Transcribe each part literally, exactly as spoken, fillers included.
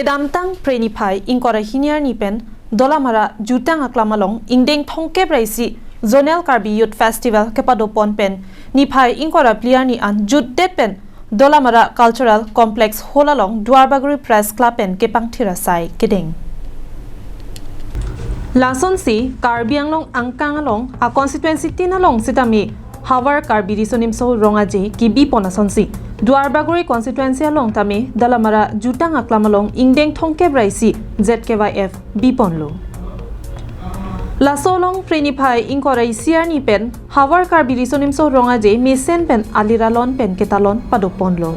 Kedamtang Phre niphai ingkoi ra hini arni pen Dolamara Jutang Aklam along ingdeng thomkep ra isi Zonal Karbi Youth Festival kepadopon pen niphai ingkoi ra phli arni an jutdet pen Dolamara Cultural Complex Hall along Duarbagori Press Club pen kepangthir asai kedeng. Lasonsi Karbi Anglong angkang along a constituency tin along sitame Havar Karbi Riso Nimso Rong Aje kebipon asonsi Duarbagori constituency along tame Dolamara Jutang Aklam along ingdeng thomkep ra isi Z K Y F biponlo. Laso along Phre niphai ingkoi ra isi arni pen Havar Karbi Riso Nimso Rong Aje mesen pen alir alon pen ketalon padoponlo.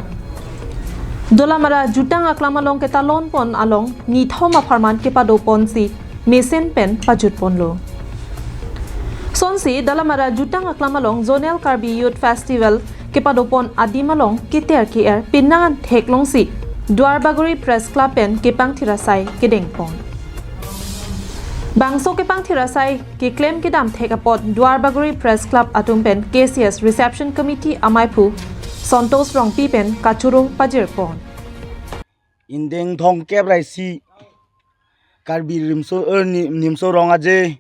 Dolamara Jutang Aklam along ketalonpon along nithom apharman kepadoponsi mesen pen pajutponlo. Sonsi Dolamara Jutang Aklam along Zonal Karbi Youth Festival kepadopon adim along keter ke-er penang an theklongsi Duarbagori Press Club pen kepangthir asai kedengpon. Bangso kepangthir asai keklem kedam thek apot Duarbagori Press Club atum pen K C S Reception Committee amaiphu Santosh Rongpi pen kachoro pajirpon. Ingdeng thomkep ra isi Karbi Rimso, eh, Ni-, Nimso Rong Aje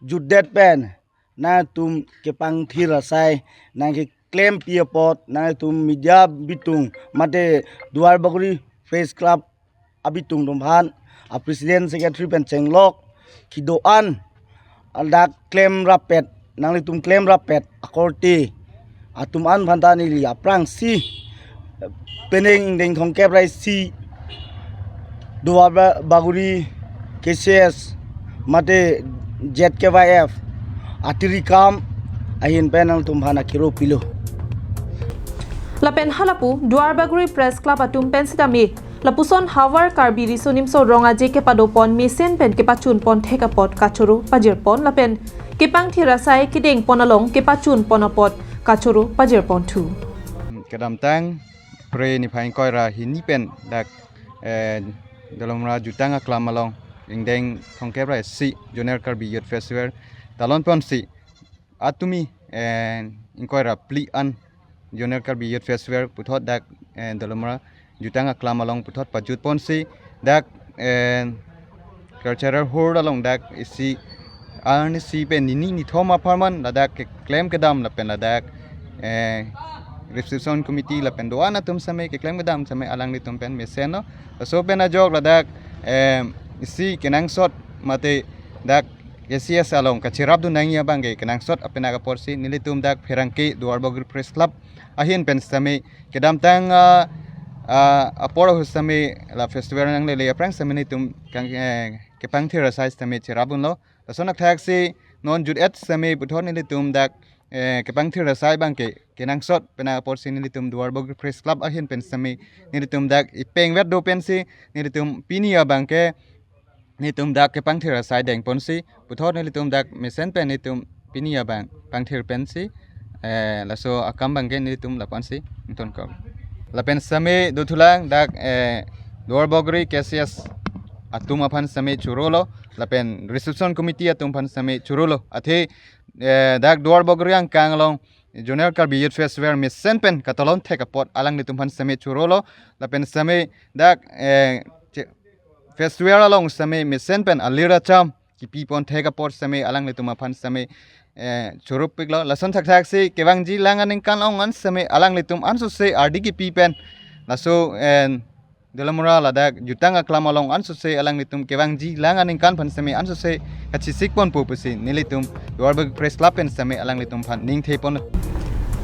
jutdet pen nangtum kepangthir asai nangkeklempi apot nangtum media bitung mate Duarbagori Press Club abitung atum aphan, a president secretary pen chenglok kedo-an, ladak klemrappet, nanglitum klemrappet akorte atum an aphan ta neli aphrangsi penang ingdeng thomkep ra isi Duarbagori K C S mate Z K Y F atirikam ahin pen nangtum aphan akiro pilo. Lapen halapu Duarbagori Press Club atum pen sitame lapuson Havar Karbi Riso Nimso Rong Aje kepadopon mesen pen kepachunpon thek apot kachoro pajirpon lapen kepangthir asai kedengpon along kepachunpon apot kachoro pajirponthu. Kedamtang Phre niphai ingkoi ra hini pen dak, eh, Dolamara Jutang Aklam along ingdeng thomkep ra isi Zonal Karbi Youth Festival talonponsi atumi, eh, ingkoi ra phli an Zonal Karbi Youth Festival puthot dak, eh, Dolamara Jutang Aklam along puthot pajutponsi dak, eh, Cultural Hall along dak isi arni isi pen nini nithom apharman ladak keklem kedam lapen ladak, eh, Reception Committee lapen do-an atum sitame keklem kedam sitame alanglitum pen mesenlo. Laso pen ajok ladak, eh, isi kenangsot mate dak K C S along kacherapdun nangji abangke kenangsot apenak aporsi nelitum dak pherangke Duarbagori Press Club ahin pen sitame kedamtang, ah, ah, apor ahut sitame la festival nanglele aphrang sitame nelitum kang, eh, kepangthir asai sitame cherapdunlo. Lason athaksi non jut-et sitame puthot nelitum dak, eh, kepangthir asai abangke kenangsot apenak aporsi nelitum Duarbagori Press Club ahin pen sitame nelitum dak ipengvet do pensi nelitum pini abangke nelitum dak kepangthir asai dengponsi puthot nelitum dak mesen pen nelitum pini abang pangthir pensi, eh, laso akam abangke nelitum lapu-ansi ingtonkok. Lapen sitame dothulang dak, eh, Duarbagori K C S atum aphan sitame chorolo lapen Reception Committee atum aphan sitame chorolo. Athe, eh, dak Duarbagori angkang along Zonal Karbi Youth Festival mesen pen katalon thek apot alanglitum aphan sitame chorolo lapen sitame dak, eh, che-, festival along sitame mesen pen alir acham kepipon thek apot sitame alanglitum aphan sitame, eh, choropiklo. Lason thakthaksi kevangji lang aningkan ong an sitame alanglitum ansose ardi kepi pen laso, eh, Dolamara ladak Jutang Aklam along ansose alanglitum kevangji lang aningkan aphan sitame ansose kachisikponpo pusi nelitum Duarbagori Press Club pen sitame alanglitum aphan ningthepon.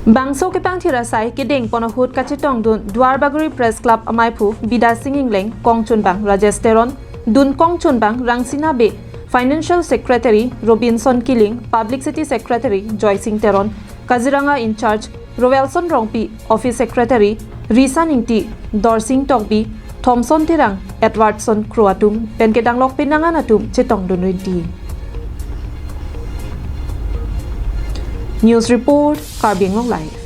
Bangso kepangthir asai kedengpon ahut kachetongdun Duarbagori Press Club amaiphu Bidya Sing Engleng, kongchunbang Rajesh Teron, dun kongchunbang Rangsina Bey, Financial Secretary Robinson Killing, Publicity Secretary Joy Sing Teron, Kaziranga in-charge Roelson Rongpi, Office Secretary Risan Ingti, Dorsing Tokbi, Thomson Terang, Edwardson Kro atum pen kedanglok penang an atum chetongdun rinti. News report, Karbi Anglong Live.